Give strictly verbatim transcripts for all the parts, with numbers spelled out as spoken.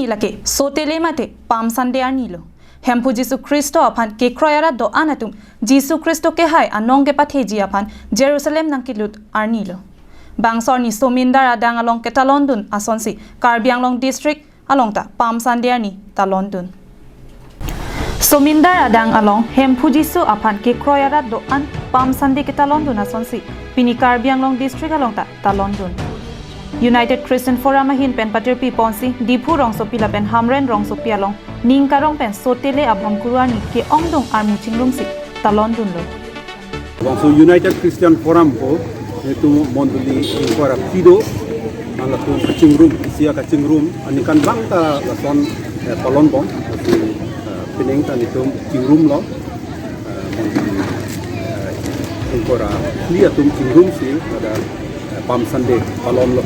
Lake sotele mate Palm Sunday arni lo. Hemphu Jisu Khristo aphan kekroi arat do-an atum Jisu Khristo kehai anong kepatheji aphan Jerusalem nangkelut arni lo. Bangso arni Somindar adang along ketalondun asonsi Karbi Anglong District along ta Palm Sunday arni talondun. Somindar adang along Hemphu Jisu aphan kekroi arat do-an Palm Sunday ketalondun asonsi pini Karbi Anglong District along ta talondun. United Christian Forum ahin pen patirpi ponsi Diphu rongsopi lapen Hamren rongsopi along ning karong pen sotele abhomkuru arni ke-ongdung armu chingrumsi talondunlo. Bangso United Christian Forum ko netum mondoli ingkoi ra phli do, halatum kachingrum, isi akachingrum, aningkanvang ta lason eh, palon bom, lasi eh, pining ta netum chingrumlo, eh, mondoli eh, ingkoi ra phli atum chingrumsi pada eh, Palm Sunday palonlo.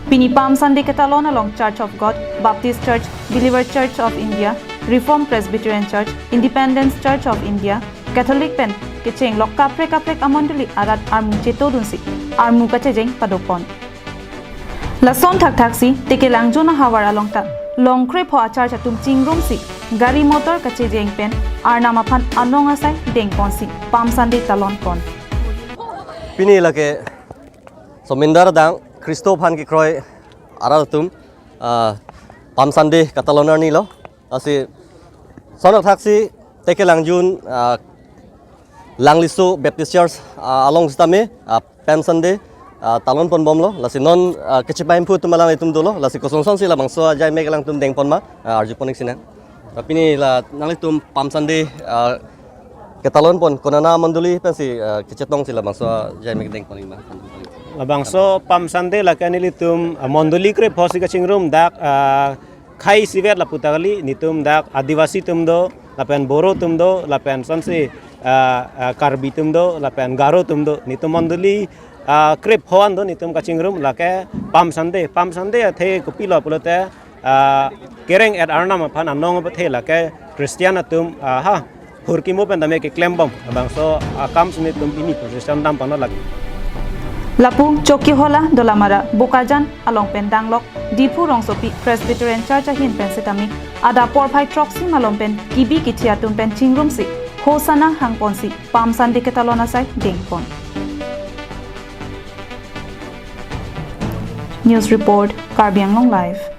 Pini Palm Sunday ketalon along Church of God, Baptist Church, Believer Church of India, Reformed Presbyterian Church, Independence Church of India, Catholic pen kecheng lok kaprek kaprek amondoli arat armu chetodunsi armu kachejeng padopon. Lason thakthaksi Tekelangjun ahavar along ta longkrepho a-church atum chingrumsi gari motor kachejeng pen Arnam aphan anong asai dengponsi Palm Sunday talonpon. Pini lake Somindar adang Khristo aphan kekroi arat atum ah, Palm Sunday katalon arni lo. Lasi lason thakthaksi Tekelangjun ah, Langliso Baptist Church ah, along sitame ah, Palm Sunday ah, talonpon bomlo. Lasi non ah, kachepahemphu atum alanglitum dolo. Lasi kosonsonsi labangso ajaimek alangtum dengpon ma ah, arjupon ik sinang. Tapi ni la nanglitum Palm Sunday ah, ketalonpon konana mondoli pensi ah, kachetongsi labangso ajaimek dengpon ik ma. Labangso Palm Sunday lake nelitum ah, mondoli krephosi kachingrum dak ah, khei isivet lapu ta kali, netum dak Adivasi atum do, lapen Boro atum do, lapen sonsi ah, ah, Karbi atum do, lapen Garo atum do, netum mondoli ah, krepho an do netum kachingrum lake Palm Sunday. Palm Sunday athe kopilo pulote ah, kereng-et Arnam aphan anong apathe lake Christian atum ah, ha hurkimo pen tame keklem bom. Labangso akam si netum pini procession dam pano lake. Lapu Chokihola, Dolamara, Bokajan along pen danglok Diphu rongsopi Presbyterian Church ahin pen sitame adap porphai throksi malom pen kibi kithi atum pen chingrumsi Hosanna hangponsi Palm Sunday ketalon asai dengpon. News report, Karbi Anglong Live.